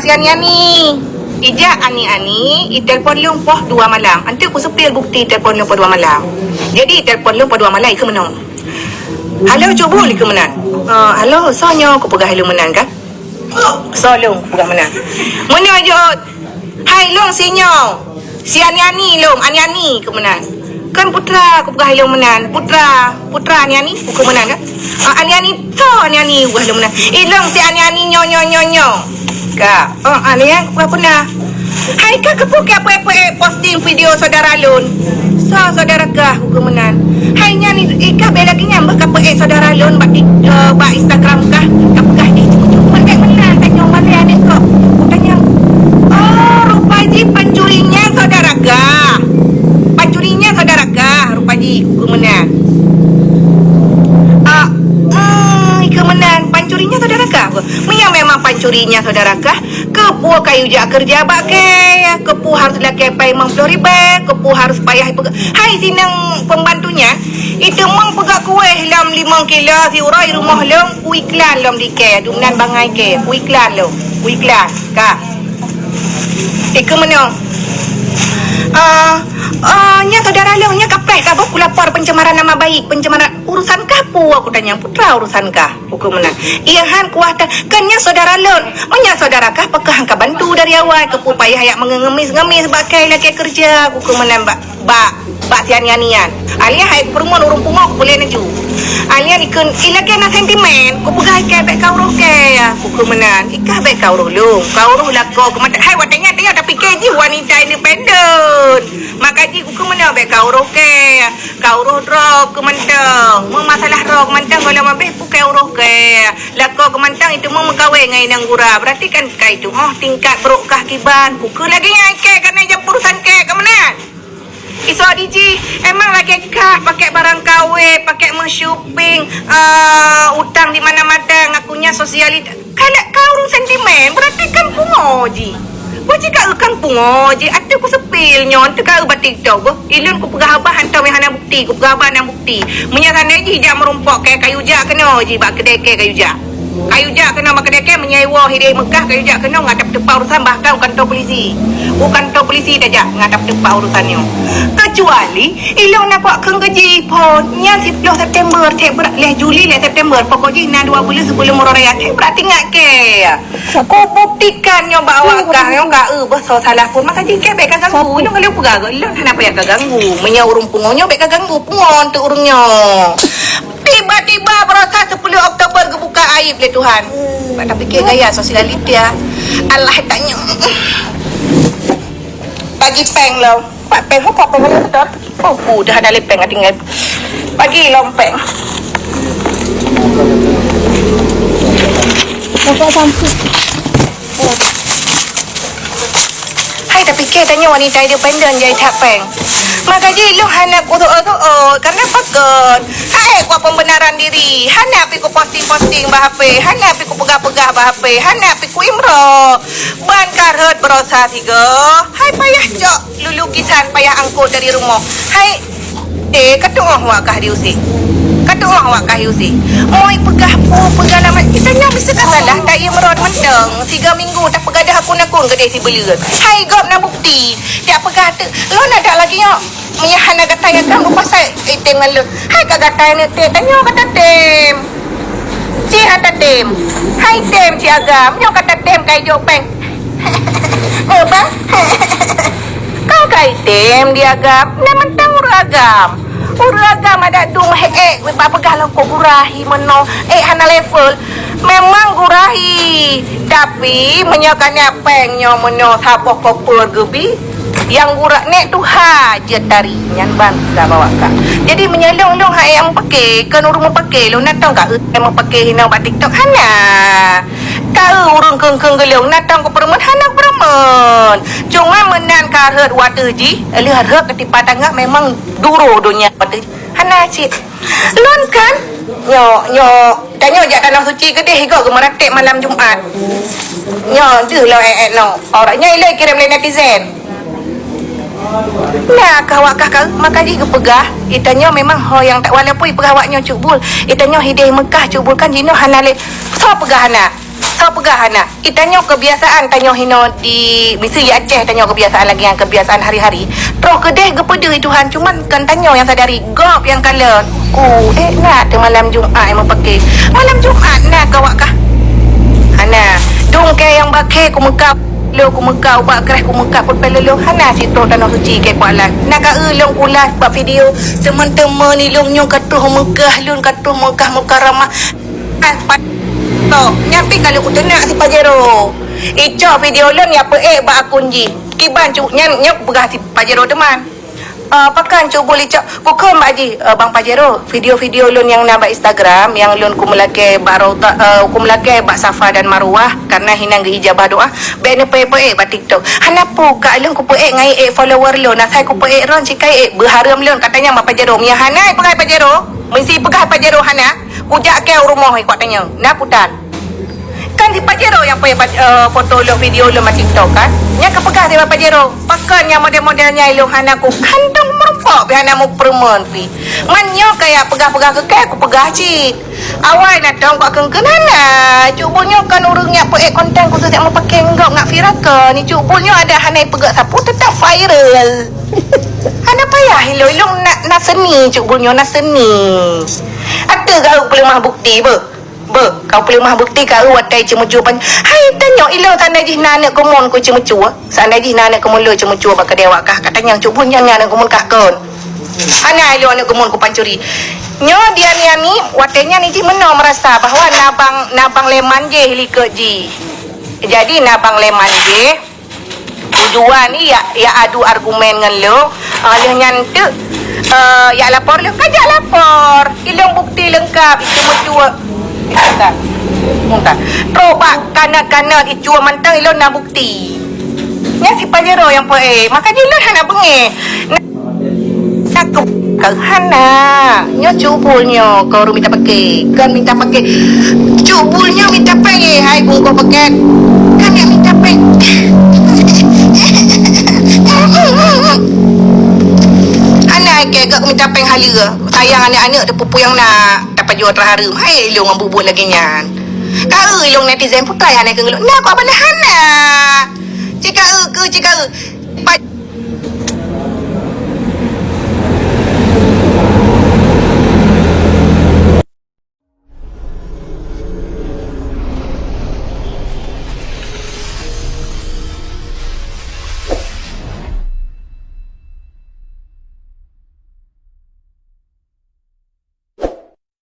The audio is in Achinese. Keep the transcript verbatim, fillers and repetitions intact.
Ani-ani. Ijak ani-ani, itelpon lôn poh dua malam. Anteuk kuseupil bukti telpon lôn poh dua malam. Jadi, telpon lôn poh dua malam, ikeu meunoe. "Halo, Cuk Bul," ikeu meunan. "Ah, halo, soe nyoe?" kupeugah ilôn meunan kan. "Soe lôn?" kupeugah meunan. Meunyoe jaweueb, "Hai, lôn si nyoe. Si ani-ani lôn, ani-ani," ikeu meunan. "Kan Putra," kupeugah ilôn meunan. "Putra, Putra ani-ani," ikeu meunan kan. "Ah, ani-ani, soe ani-ani?" kupeugah ilôn meunan. "Ilôn si ani-ani nyoe, nyoe, nyoe, nyoe." Ka. "Oh, ah, nyan," kupeugah peuna. "Hai, kah keupeue keu posting video saudara lôn?" "Soe saudara kah?" ikeu meunan. "Hai, nyan i-, ikah bèk lagèe nyan bah kapeuék saudara lôn bak tik-, eh, bak Instagram kah?" Kapeugah jih, "Cuma bèk meunan, tanyoe malèe aneuk kok." Kutanyong, "Oh, rupa jih pancurinya saudara kah? Pancurinya saudara kah?" Rupa jih, ikeu meunan. "Ah, hmm, ikeu meunan, pancurinya saudara kah?" Meunyoe memang pancurinya saudara kah, keupeue kayue jak keureuja bak kèe? Keupeue harôh lakèe pai limong ploh ribèe? Keupeue harôh payah ipeugah, "Hai, sinong pembantunya, iteumeung peugah kuéh lom limong kilo siuroe rumoh lôn, kuiklan lom di kèe, dumnan bangai kèe, kuiklan lom, kuiklan." Ka. Ikeu meunoe. "Ah, ah, nyan saudara lôn, nyan kapéh ka boh kulapor pencemaran nama baik, pencemaran." "Urusan kah peue?" kutanyong. "Putra urusan kah?" Ikeu meunan. "Iya, han kuwah ta-, kan nyan saudara lôn. Meunyoe saudara kah, pakon han kabantu dari awai, keupeue payah jak meungemis-ngemis bak kèe lakèe keureuja," ikeu meunan bak, bak, bak si ani-ani nyan. Alia hai kupeureumeun ureueng pungo kupeuleueh laju. Alia ikeu, "Ilakèe na sentimen, kupeugah ikèe bèk kauroh kèe," ikeu meunan. "Ikah bèk kauroh lôn, kauroh lakoe keumantöng." Hai, watèe nyan tanyoe tapike jih wanita independen. Maka jih ikeu meunan bèk kauroh kèe. Kauroh droe keumantöng. Meumasalah droe keumantöng, gohlom abéh peue kayue roh kèe. Lakoe keumantöng iteumeung meukawen ngon inong gura. Berarti kan ka itu'oh tingkat brok kah kiban. Peue keuh lagèe nyan kèe, ka na jam urusan kèe keu meunan. Isoe jih, emang lagèe kah pakèk barang K W, pakèk meushopping, eh, utang di mana-mana, ngaku nyan sosialita. Kalak ka ureueng sentimen, berarti kan pungo jih. Wajib ka eu kan pungo jih, ateueh kuseupil nyoe, teuka eu bak TikTok beuh. Ilôn kupeugah haba hantom nyang hana bukti, kupeugah haba hana bukti. Meunyoe hana jih jak meurumpok kèe, kayue jak keunoe jih bak keudè kèe kayue jak. Kayue jak keunoe bak keudè kèe, meunyoe iwoe hideh Mekah, kayue jak keunoe ngon tapeuteupah urusan, bahkan u kantor polisi. U kantor polisi tajak ngon tapeuteupah urusan nyoe. Keucuali ilôn na kuat kheun keu jih phôn, nyan siplôh September, cit brat lhèe Juli, lhèe September, pokok jih na dua buleuen sibeulom uroe raya, cit brat teuingat kèe. Kubuktikan nyoe bak awak kah, nyoe ka eu beuh soe salah phôn. Maka jih kèe bèk kaganggu. Nyoe ka lheueh peugah lôn hana payah kaganggu. Meunyoe ureueng pungo nyoe bèk kaganggu. Pungo untuk ureueng nyoe. Tiba-tiba beurasa sepuluh Oktober geubuka aib lé Tuhan. Bak tapike gaya sosialita. Alah tanyoe. Pagi péng lom. Pat péng, pat péng lom, Dokto. Oh, udah ada lé péng tinggai. Pagi lom péng. Bapak sampai. Hai, tapike tanyoe wanita independen jai that péng. Maka jih lôn hana kusoe-soe, karena pakon? Hai, kuat pembenaran diri. Hana pi kuposting-posting bak H P, hana pi kupeugah-peugah bak H P, hana pi kuimroe. Ban ka rhot beurasa sigoe. Hai, payah cok lulukisan, payah angkot dari rumoh. Hai, eh, ka tuoh awak kah di use. Ka tuoh awak kah di use. Moi peugah peue, peugah nama. Kita nyoe bisa ka salah, tak iya meurot mantong. Tiga minggu tak peugah dah akun-akun keudeh sibuleuen. Hai, gob na bukti. Tiap peugah tu, lôn ada lagi nyoe. Meunyoe hana gata nyang ganggu pasai, eh, tem ngon lôn. Hai ka gata nyang tem, tanyoe gata tem. Ci hana tem. Hai tem ci agam, nyoe gata tem ka ijok péng. Eh, bang. Kau ka item di agam, na mantong ureueng agam. Ureueng agam adak dum he-, eh, bak peugah lom kok gura hi meunoe, eh, hana level. Memang gura hi, tapi meunyoe ka na péng nyoe meunoe saboh koper geubi, nyang gura nèk tuha jeuet tari nyan ban ka bawa ka. Jadi meunyoe lôn, lôn hai nyang meupake, kon ureueng meupake, lôn na tong ka eu nyang meupake hinoe bak TikTok hana. Ka eu ureueng kheun-kheun geulong na tong kupeureumeun hana kupeureumeun. Cuma meunan ka rhot watèe jih, lheueh rhot keu tipa tangga memang duro donya watèe jih. Hana cit. Lôn kan? Nyoe, nyoe, tanyoe jak Tanah Suci keudeh igoe geumeurateb malam Jumat. Nyoe deuh lôn, eh, eh, nyoe. Orang nyoe ilèe kirém lé netizen. Nah, kah awak kah ka, maka jih geupeugah, itanyoe memang ho nyang tak, walaupun ipeugah awak nyoe Cuk Bul, itanyoe hideh Mekah Cuk Bul kan jinoe hana lé. Soe peugah hana? Soe peugah hana? Ih, tanyoe kebiasaan tanyoe hinoe di, miseue di Aceh, tanyoe kebiasaan lagèe nyan, kebiasaan hari-hari. Troh keudeh geupeudeuh Tuhan, cuman kon tanyoe nyang sadari, gob nyang kalon. Ku, eh, na teuh malam Jumat nyang meupaké. Malam Jumat na kawak kah? Hana. Dong kèe nyang bakèe kumeuka, lôn kumeuka, ubat kreh kumeuka, peureulèe lôn. Hana sitroh Tanoh Suci kèe kualah. Na ka eu lôn kulah bak video, teuma-teuma nilôn nyoe ka troh Meukah, lôn ka troh Meukah Mukarramah. Nyan pih ka lheueh kuteunak si Pajero. Icok video lôn nyang peuék bak akun jih. Kiban cu-, nyan nyoe peugah si Pajero teuma. "Ah, pakon Cuk Bul icok?" Kukheun bak jih, "Eh, Bang Pajero, video-video lôn nyang na bak Instagram, nyang lôn kumeulakèe bak Raudhah, eh, kumeulakèe bak Safa dan Marwah, karena hinan geuijabah doa, bèk neupeuék-peuék bak TikTok." "Hana peue, ka lôn kupeuék ngon ék follower lôn, asai kupeuék droen, si ka ék beuhareuem lôn," kata nyan bak Pajero. Meunyo hana ipeugah Pajero, meusé ipeugah Pajero hana, kujak kèe u rumoh ikot tanyoe. Na putan. Kan si Pajero nyang peuék, eh, foto lôn, video lôn bak TikTok kan? Nyan ka peugah si Pajero, "Pakon nyang model-model nyan ilôn hana ku kandong meurumpok pih hana meupeureumeun pih. Man nyoe kaya peugah-peugah keu kèe, kupeugah cit. Awai na tông kok keun-keun hana. Cuk Bul nyoe kon ureueng nyang peuék konten khusus nyang meupaké gob ngat viral kon. Ni Cuk Bul nyoe adak hana ipeugèt sapeue teutap viral." Hana payah ilôn, ilôn na, na seuni Cuk Bul nyoe, na seuni. Ateuh ka eu peuleumah bukti beuh. Beuh, ka peuleumah bukti ka eu watèe ceumeucue pan. Hai, tanyoe ilôn seandai jih na aneuk keumuen ku ceumeucue. Seandai jih na aneuk keumuen lôn ceumeucue bak keudè awak kah, kata nyan Cuk Bul nyan aneuk keumuen kah kon. Hana ilôn aneuk keumuen ku pancuri. Nyoe di Ani-Ani, watèe nyan jih meunoe meurasa bahwa na bang, na bang lé man jih likot jih. Jadi na bang lé man jih. Tujuan ni yak, yak adu argumen ngon lôn, ah, lheueh nyan teuk, eh, yak lapor lôn, ka jak lapor. Ilôn bukti leungkap, itu meucue. Bentar. Bentar. Trok bak kanot-kanot icue mantong ilôn na bukti. Nyan si Pajero nyang peuék, maka jih lôn hana beungéh. Takut keu hana. Nyoe Cuk Bul nyoe, kau ureueng mita paké. Kan mita paké. Cuk Bul nyoe mita paké, hai bungkôh paket. Kan nyang mita paké. Hana kèe gak mita paké haleue. Sayang aneuk-aneuk teuh peue-peue nyang na, tapajoh teuhareuem. Hai ilôn ngon bubuet lagèe nyan. Ka eu ilôn netizen putai hana keu ngeulok. Na kok bala hana.